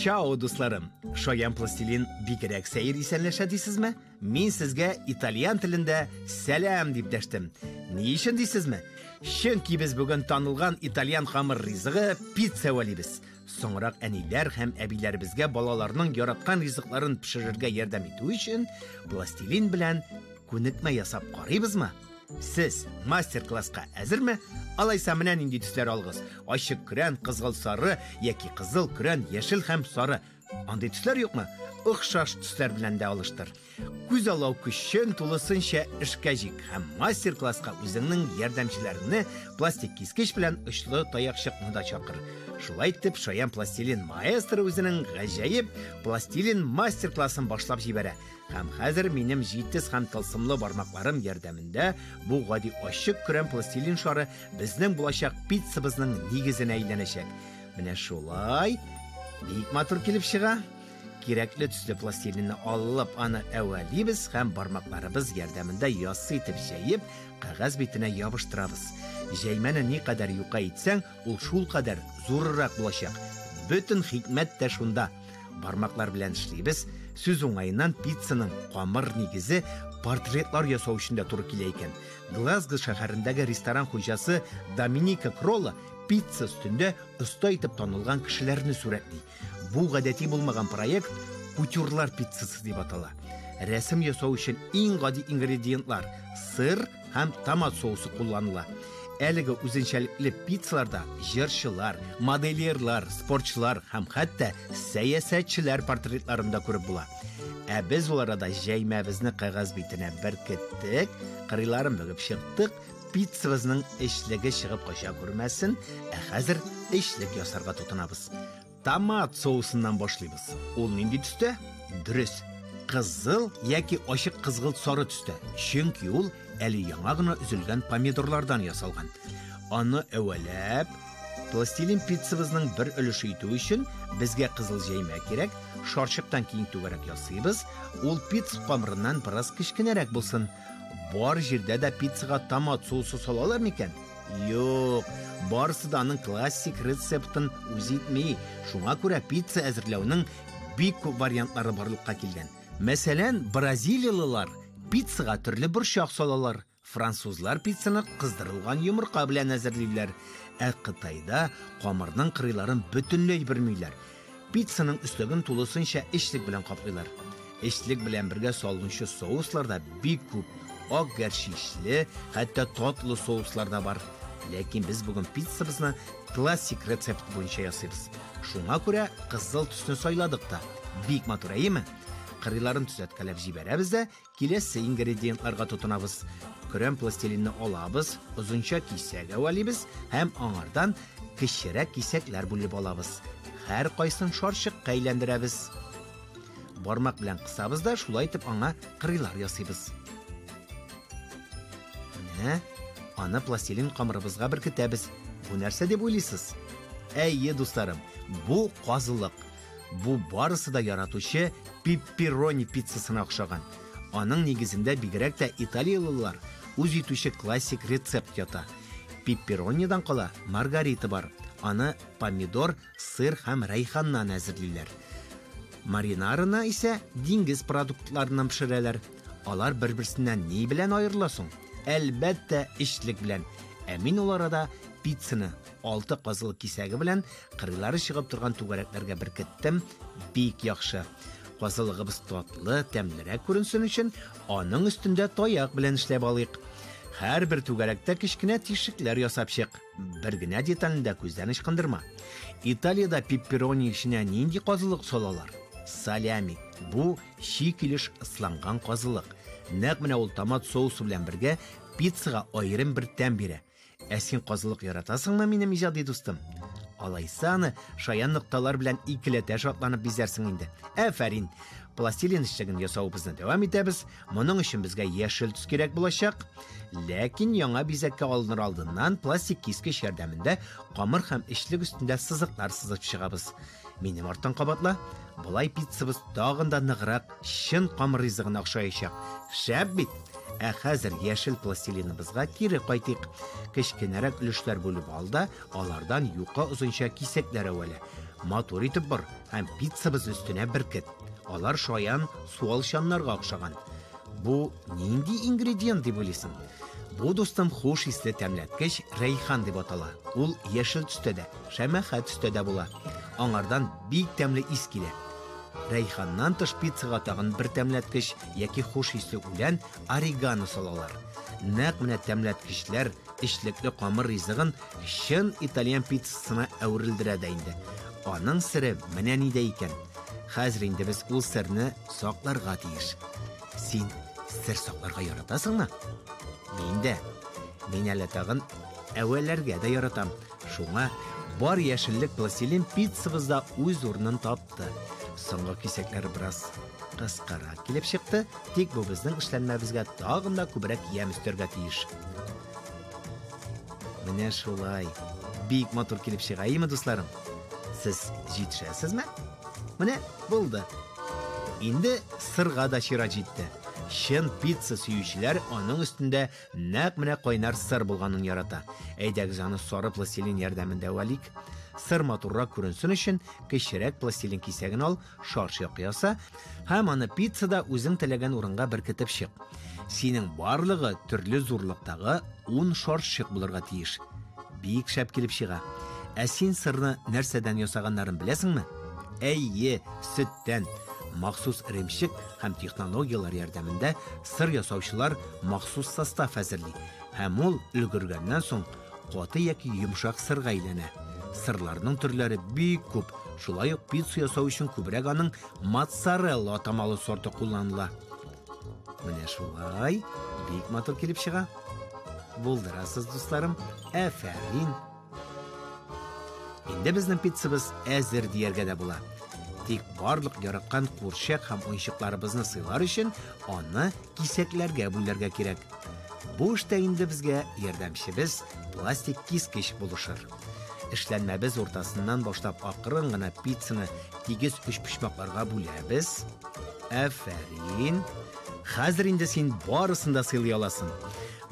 Чао, дусларым! Шаян пластилин бигрәк сәер исәнләшә дисезме? Мин сезгә итальян телендә сәлам дип дәштем. Ни өчен дисезме? Чөнки без бүген танылган итальян хамыр ризыгы пицца әвәлибез. Соңрак әниләр һәм әбиләребезгә балаларның яраткан ризыкларын пешерергә ярдәм итү өчен пластилин белән күнекмә ясап карыйбызмы? Сез мастер-класска әзерме? Алайса менә нинди төсләр алыгыз. Ачык көрән, кызгыл сары яки кызыл, көрән, яшел һәм сары. Андый төсләр юкмы? Охшаш төсләр белән дә алыштыр. Күзаллау көчен тулысынча эшкә җик һәм мастер-класска үзеңнең ярдәмчеләреңне пластик кискеч белән очлы таякчыкны да чакыр. Шулай итеп, шаян пластилин маэстро үзенең гаҗәеп пластилин мастер-классын башлап җибәрә. Һәм хәзер минем җитез һәм тылсымлы бармакларым ярдәмендә бу гади ачык көрән пластилин шары безнең булачак пиццабызның нигезенә әйләнәчәк. Менә шулай бик матур килеп чыга. Кирәкле төсле пластилинны алып, аны әвәлибез һәм бармакларыбыз ярдәмендә яссы итеп җәеп, кәгазь битенә ябыштырабыз. Җәймәне никадәр юка итсәң, ул шулкадәр зуррак булачак. Бөтен хикмәт тә шунда. Бармаклар белән эшлибез. Сүз уңаеннан пиццаның камыр нигезе портретлар ясау өчен дә туры килә икән. Глазго шәһәрендәге ресторан хуҗасы Доминика Кролла пицца өстендә оста итеп танылган кешеләрне сурәтли. Бу гадәти булмаган проект кутюрлар пиццасы дип атала. Рәсем ясау өчен иң гади ингредиентлар сыр һәм томат соусы кулланыла. Әлеге үзенчәлекле пиццаларда җырчылар, модельерлар, спортчылар һәм хәтта сәясәтчеләр портретларын да күреп була. Ә без ул арада җәймәбезне кәгазь битенә беркеттек, кырыйларын бөгеп чыктык, пиццабызның эчлеге чыгып кача күрмәсен, ә хәзер эчлек ясарга тотынабыз. Томат соусыннан башлыйбыз. Ул нинди төстә? Дөрес, кызыл яки ачык кызгылт сары төстә. Чөнки ул әле яңа гына өзелгән помидорлардан ясалган. Аны әвәләп, пластилин пиццабызның бер өлеше итү өчен безгә кызыл җәймә кирәк. Шарчыктан киң түгәрәк ясыйбыз. Ул пицца камырыннан бераз кечкенәрәк булсын. Бар җирдә дә пиццага томат соусы салалар микән? Юк, барысы да аның классик рецептын үз итми. Шуңа күрә пицца әзерләүнең бик күп вариантлары барлыкка килгән. Мәсәлән, бразилиялылар пиццага төрле борчак салалар. Французлар пиццаны кыздырылган йомырка белән әзерлиләр. Ә Кытайда камырның кырыйларын бөтенләй бөрмиләр. Пиццаның өслеген тулысынча эчлек белән каплыйлар. Эчлек белән бергә салынучы соуслар да бик күп. Ак гәрчичле, хәтта татлы соуслар да бар. Ләкин без бүген пиццабызны классик рецепт буенча ясыйбыз. Шуңа күрә кызыл төсне сайладык та. Бик матур, әйеме? Кырыйларын төзәткәләп җибәрәбез дә, киләсе ингредиентларга тотынабыз. Көрән пластилинны алабыз, озынча кисәк әвәлибез һәм аңардан кечерәк кисәкләр бүлеп алабыз. Һәр кайсын шарчыкка әйләндерәбез. Бармак белән кысабыз да, шулай итеп аңа кырыйлар ясыйбыз. Менә аны пластилин камырыбызга беркетәбез. Бу нәрсә дип уйлыйсыз? Әйе, дусларым, бу казылык. Бу барысы да яратучы пепперони пиццасына охшаган. Аның нигезендә бигрәк тә италиялылар үз итүче классик рецепт ята. Пепперонидан кала маргарита бар. Аны помидор, сыр һәм рәйханнан әзерлиләр. Маринарына исә диңгез продуктларыннан пешерәләр. Алар бер-берсеннән ни белән аерыла соң? Әлбәттә, эчлек белән. Ә мин ул арада пиццаны 6 казылык кисәге белән кырыйлары чыгып торган түгәрәкләргә беркеттем. Бик яхшы. Казылыгыбыз татлы, тәмлерәк күренсен өчен аның өстендә таяк белән эшләп алыйк. Һәрбер түгәрәктә кечкенә тишекләр ясап чык. Бер генә детальне дә күздән ычкындырма. Италиядә пепперони эченә нинди казылык салалар? Салями. Бу чи килеш ысланган казылык. Нәкъ менә ул томат соусы белән бергә пиццага аерым бер тәм бирә. Ә син казылык яратасыңмы, минем иҗади дустым? Алайса аны шаян нокталар белән икеләтә шатланып бизәрсең инде. Афәрин! Пластилин эчлеген ясавыбызны дәвам итәбез. Моның өчен безгә яшел төс кирәк булачак. Ләкин яңа бизәккә алыныр алдыннан пластик кискеч ярдәмендә камыр һәм эчлек өстендә сызыклар сызып чыгабыз. Минем арттан кабатла. Болай пиццабыз тагын да ныграк чын камыр ризыгына охшаячак. Шәп бит! Ә хәзер яшел пластилиныбызга кире кайтыйк. Кечкенәрәк өлешләр бүлеп ал да, алардан юка озынча кисәкләр әвәлә. Матур итеп бор һәм пиццабыз өстенә беркет. Алар шаян суалчаннарга охшаган. Бу нинди ингредиент дип уйлыйсың? Бу, дустым, хуш исле тәмләткеч рәйхан дип атала. Ул яшел төстә дә, шәмәхә төстә дә була. Аңардан бик тәмле ис килә. Рәйханнан тыш пиццага тагын бер тәмләткеч яки хуш исле үлән орегано салалар. Нәкъ менә тәмләткечләр эчлекле камыр ризыгын чын итальян пиццасына әверелдерә дә инде. Аның сере менә нидә икән. Хәзер инде без ул серне сакларга тиеш. Син сер сакларга яратасыңмы? Мин дә. Мин әле тагын әвәләргә дә яратам. Шуңа бар яшеллек пластилин пиццабызда үз урынын тапты. Соңгы кисәкләр бераз кыскарак килеп чыкты, тик бу безнең эшләнмәбезгә тагын да күбрәк ямь өстәргә тиеш. Менә шулай. Бик матур килеп чыга, име, дусларым? Сез җитешәсезме? Менә булды. Инде сырга да чират җитте. Чын пицца сөючеләр аның өстендә нәкъ менә кайнар сыр булганын ярата. Әйдәгез аны сары пластилин ярдәмендә әвәлик. Сыр матуррак күренсен өчен кечерәк пластилин кисәген ал, шарчык яса һәм аны пиццада үзең теләгән урынга беркетеп чык. Синең барлыгы төрле зурлыктагы 10 шарчык булырга тиеш. Бик шәп килеп чыга. Ә син сырны нәрсәдән ясаганнарын беләсеңме? Әйе, сөттән. Махсус эремчек һәм технологияләр ярдәмендә сыр ясаучылар махсус состав әзерли. Һәм ул өлгергәннән соң каты яки йомшак сырга әйләнә. Сырларның төрләре бик күп. Шулай ук пицца ясау өчен күбрәк аның моцарелла атамалы сорты кулланыла. Менә шулай бик матур килеп чыга. Булдырасыз, дусларым. Әфәрин. Инде безнең пиццабыз әзер дияргә дә була. Тик барлык яраткан курчак һәм уенчыкларыбызны сыйлар өчен аны кисәкләргә бүләргә кирәк. Бу эштә инде безгә ярдәмчебез пластик кискеч булышыр. Эшләнмәбез уртасыннан башлап акрын гына пиццаны тигез өчпочмакларга бүләбез. Әфәрин. Хәзер инде син барысын да сыйлый аласың.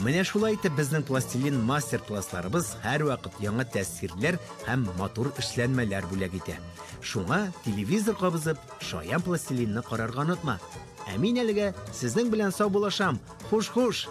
Менә шулай итеп безнең пластилин мастер-классларыбыз һәрвакыт яңа тәэсирләр һәм матур эшләнмәләр бүләк итә. Шуңа телевизор кабызып, шаян пластилинны карарга онытма. Ә мин әлегә сезнең белән саубуллашам. Хуш-хуш!